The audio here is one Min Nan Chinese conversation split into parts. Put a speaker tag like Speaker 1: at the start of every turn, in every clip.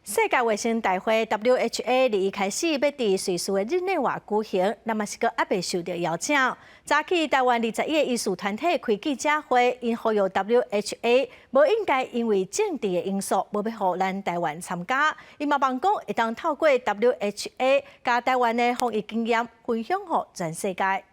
Speaker 1: 世界衛生大會 WHA 二一開始欲佇瑞士的日內瓦舉行，那麼是閣猶未受著邀請。早起台灣21個醫師團體開記者會，𪜶呼籲 WHA 無應該因為政治的因素，無欲予咱台灣參加。𪜶嘛望講會當透過 WHA 共台灣的防疫經驗分享予全世界。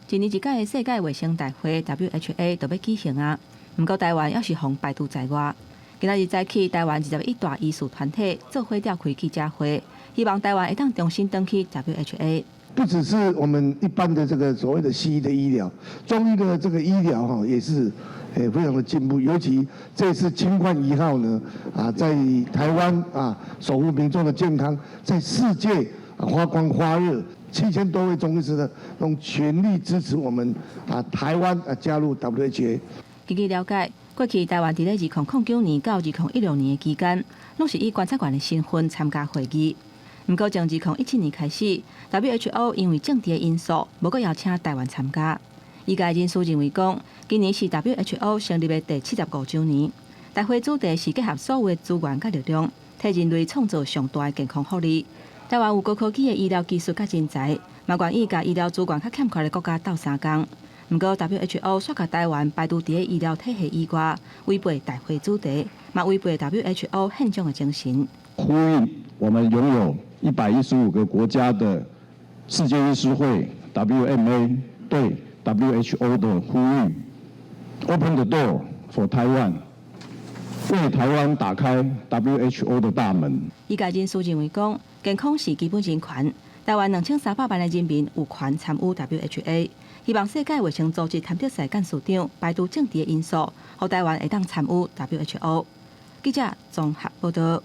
Speaker 2: 一年一屆的世界衛生大會 WHA 就欲舉行啊，毋過台灣猶是予排除在外。今仔日早起，台灣21大醫師團體做伙召開記者會，希望台灣會當重新轉去 WHA。
Speaker 3: 不只是我們一般的這個所謂的西醫的醫療，中醫的這個醫療哈也是非常的進步。尤其這次清冠一號呢，啊，在台灣啊守護民眾的健康，在世界發光發熱，7000多位中醫師呢，用全力支持我們啊台灣啊加入 WHA。
Speaker 2: 根據了解，過去台灣佇咧2009年到2016年的期間，攏是以觀察員的身份參加會議。毋過從2017年開始，WHO 因為政治的因素，無閣邀請台灣參加。醫界人士認為講，今年是 WHO 成立的第75週年，大會主題是結合所有的資源佮力量，替人類創造上大的健康福利。台灣有高科技的醫療技術佮人才，嘛願意共醫療資源較欠缺的國家鬥相共。毋過 WHO 煞共台灣排除佇咧醫療體系以外，違背大會主題，嘛違背 WHO 憲章的精神。
Speaker 4: 呼應我們擁有115個國家的世界醫師會 WMA 對 WHO 的呼籲，Open the door for Taiwan，為台灣打開 WHO 的大門。
Speaker 2: 醫界人士認為講，健康是基本人權，台灣2300萬的人民有權參與 WHA。希望世界衛生組織譚德塞幹事長排除政治的因素，予台灣會當參與 WHO。記者綜合報道。